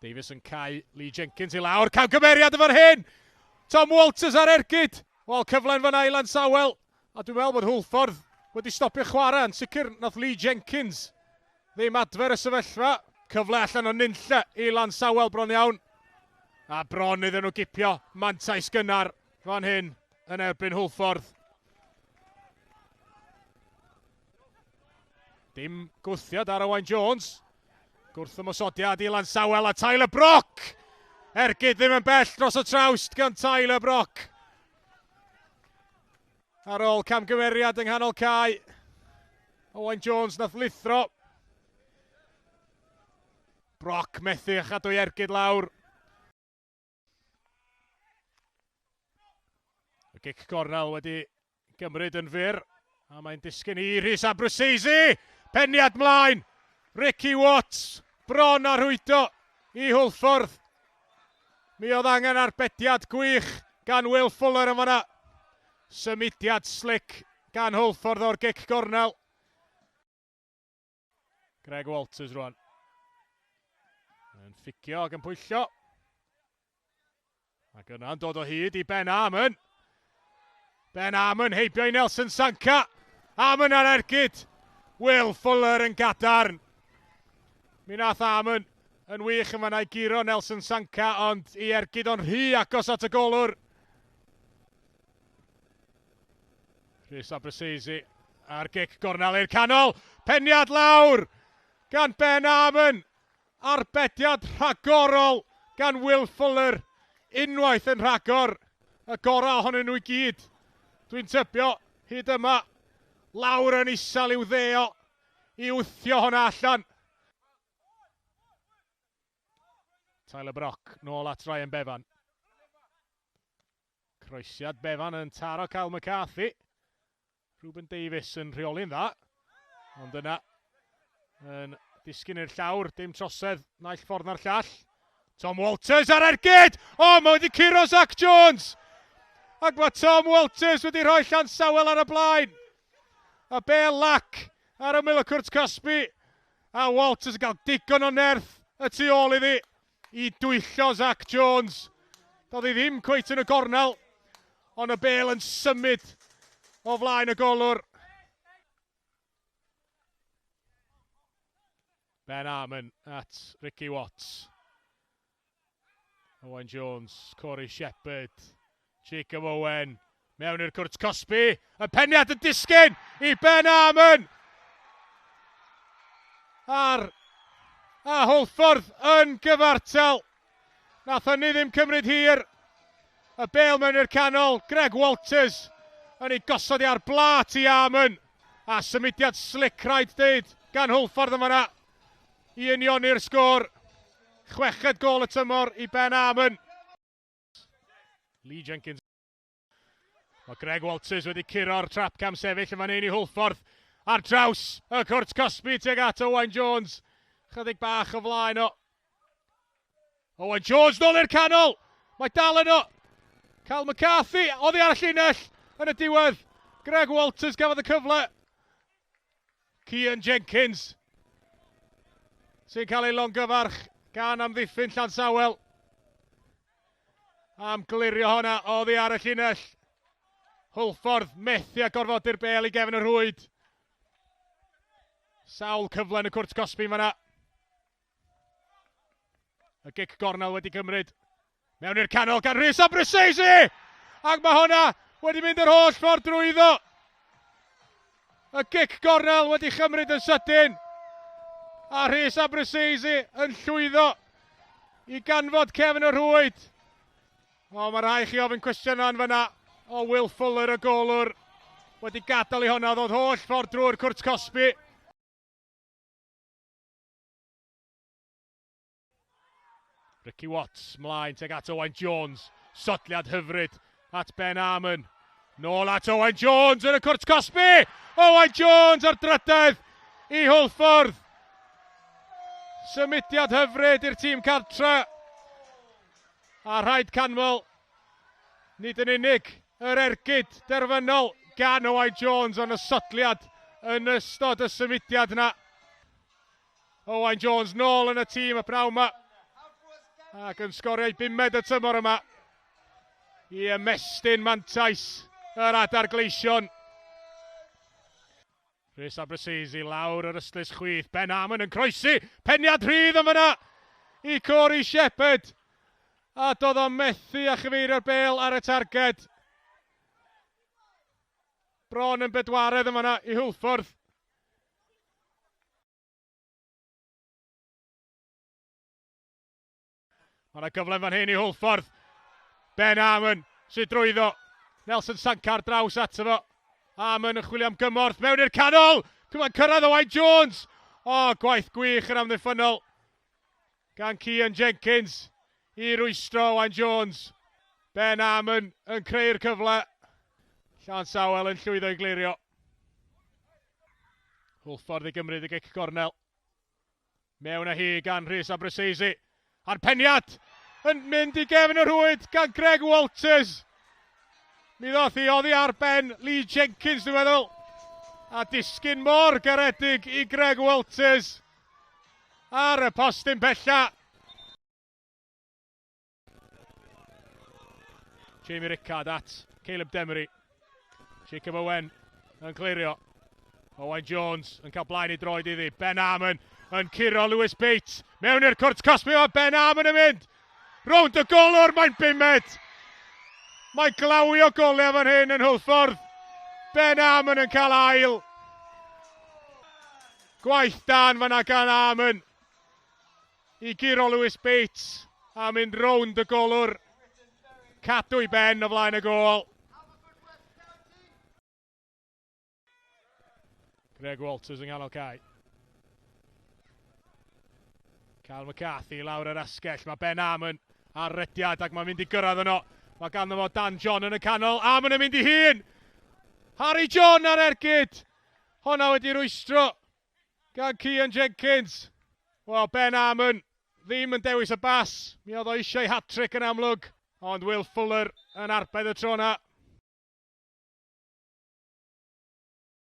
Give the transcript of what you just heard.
Davies yn cau Lee Jenkins i lawr. Camgymeriad yn fan hyn! Tom Walters ar ergyd! Wel, cyfle'n fanna i Lansawel. A dwi'n meddwl bod Hwlffordd wedi stopio chwarae. Yn sicr, nath Lee Jenkins ddim adfer y sefyllfa. Cyfle allan o nunlle i Lansawel bron iawn. A bron iddyn nhw gipio mantais gynnar fan hyn yn erbyn Hwlffordd. Dim gwthiad ar Owain Jones. Gwrthymosodiad i Lansawel a Tyler Brock! Ergyd ddim yn bell dros y trawst gan Tyler Brock. Ar ôl camgymeriad yng nghanol cae, Owain Jones nath lithro. Brock methu a chadw ei ergyd lawr. Y gic gornel wedi gymryd yn fyr. A mae'n disgyn i Rhys Abrusesi. Peniad mlaen. Ricky Watts bron a rhwydo i Hwlffordd. Mi oedd angen arbediad gwych gan Will Fuller yn fanna. Symudiad slick gan Hwlffordd o'r gic gornel. Greg Walters rwan. Yn fficio ac yn pwyllo. Ac yna'n dod o hyd i Ben Armon. Ben Armon heibio i Nelson Sanka. Armon ar ergyd. Will Fuller yn gadarn. Mi nath Armon yn wych yn fanna i guro Nelson Sanka, ond i ergyd o'n rhy agos at y golwr. Rhys Abruzzese a'r gic gornel i'r canol. Peniad lawr gan Ben Armon. Arbediad rhagorol gan Will Fuller. Unwaith yn rhagor. Y gorau ohonyn nhw i gyd. Dwi'n tybio hyd yma. Lawr yn isel i'w ddeo i wthio hwnna allan. Tyler Brock nôl at Ryan Bevan. Croesiad Bevan yn taro Kyle McCarthy. Ruben Davies yn rheoli'n dda. Ond yna yn disgyn i'r llawr, dim trosedd naill ffordd na'r llall. Tom Walters ar ergyd! O, oh, mae wedi curo Zach Jones! Ac mae Tom Walters wedi rhoi Llansawel ar y blaen. A bel lac ar ymyl y cwrt cosbi. A Walters yn cael digon o nerth y tu ôl iddi i dwyllo Zach Jones. Doedd hi ddim cweit yn y gornel, ond y bel yn symud o flaen y golwr. Ben Armon at Ricky Watts. Owen Jones, Corey Shepherd, Jacob Owen, mewn i'r cwrt cosbi, y peniad yn disgyn i Ben Armon! Ar a Hwlffordd yn gyfartal. Nath hynny ddim cymryd hir. Y bel mewn i'r canol, Greg Walters yn ei gosod i ar blat i Armon. A symudiad slick rhaid deud gan Hwlffordd yn fanna i unioni'r sgôr. Chweched gôl y tymor i Ben Armon. Lee Jenkins. Mae Greg Walters wedi curo'r trap cam sefyll yn fan hyn i Hwlffordd. Ar draws y cwrt cosbi tuag at Owain Jones. Chydig bach o flaen o. Owain Jones nôl i'r canol. Mae dal yno. Cal McCarthy oddi ar y llinell yn y diwedd. Greg Walters gafodd y cyfle. Cian Jenkins sy'n cael ei longyfarch gan amddiffyn Llansawel am glirio honna oddi ar y llinell. Hwlffordd methu a gorfodi'r bel i gefn y rhwyd. Sawl cyfle yn y cwrt cosbi fanna. Y gic gornel wedi cymryd. Mewn i'r canol gan Rhys Abruzzese! Ac mae hwnna wedi mynd yr holl ffordd drwyddo. Y gic gornel wedi chymryd yn sydyn. A Rhys Abruzzese yn llwyddo i ganfod cefn y rhwyd. O, mae rhai chi ofyn cwestiynau yn fyna. O, Will Fuller y golwr wedi gadael i hwnna ddod holl ffordd drwy'r cwrt cosbi. Ricky Watts mlaen tuag at Owain Jones. Sodliad hyfryd at Ben Armon. Nôl at Owain Jones yn y cwrt cosbi! Owain Jones ar drydedd i Hwlffordd. Symudiad hyfryd i'r tîm cartre. A rhaid canmol, nid yn unig yr ergyd derfynol gan Owain Jones ond y sodliad yn ystod y symudiad yna. Owain Jones nôl yn y tîm y pnawn yma. Ac yn sgorio ei bumed y tymor yma i ymestyn mantais yr adar gleision. Rhys Abrasesi lawr yr ystlys chwith. Ben Amon yn croesi. Peniad rhydd yn fyna i Corey Shepherd. A doedd o'n methu a chyfeirio'r bel ar y targed. Bron yn bedwaredd yn fyna i Hwlffordd. Mae yna gyfle fan hyn i Hwlffordd. Ben Amon sydd drwyddo. Nelson Sankar draws ato fo. Amon yn chwilio am gymorth mewn i'r canol. Mae'n cyrraedd Owain Jones. O, oh, gwaith gwych yn amddiffynnol gan Cian Jenkins i rwystro Owain Jones. Ben Amon yn creu'r cyfle. Llan Sawel yn llwyddo i glirio. Hwlffordd i gymryd y gic gornel. Mewn â hi gan Rhys Abrasesi. A'r peniad yn mynd i gefn y rhwyd gan Greg Walters. Mi ddoth hi oddi ar ben Lee Jenkins, dwi'n meddwl. A disgyn mor garedig i Greg Walters ar y postyn pella. Jamie Rickard at Caleb Demery. Jacob Owen yn clirio. Owain Jones yn cael blaen i droed iddi. Ben Armon yn curo Lewis Bates. Mewn i'r cwrt cosbi mae Ben Armon yn mynd. Rownd y golwr, mae'n bumed. Mae'n glawio goliau fan hyn yn Hwlffordd. Ben Armon yn cael ail. Gwaith dan fanna gan Armon. I guro Lewis Bates a mynd rownd y golwr. Cadw i ben o flaen y gôl. Greg Walters yng nghanol cae. Cal McCarthy lawr yr asgell. Mae Ben Amon ar rediad ac mae'n mynd i gyrraedd yno. Mae ganddo fo Dan John yn y canol. Amon yn mynd i hun. Harry John ar ergyd. Honna wedi rwystro gan Cian Jenkins. Wel, Ben Amon ddim yn dewis y bas. Mi oedd o eisiau hat-trick yn amlwg. Ond Will Fuller yn arbed y tro yna.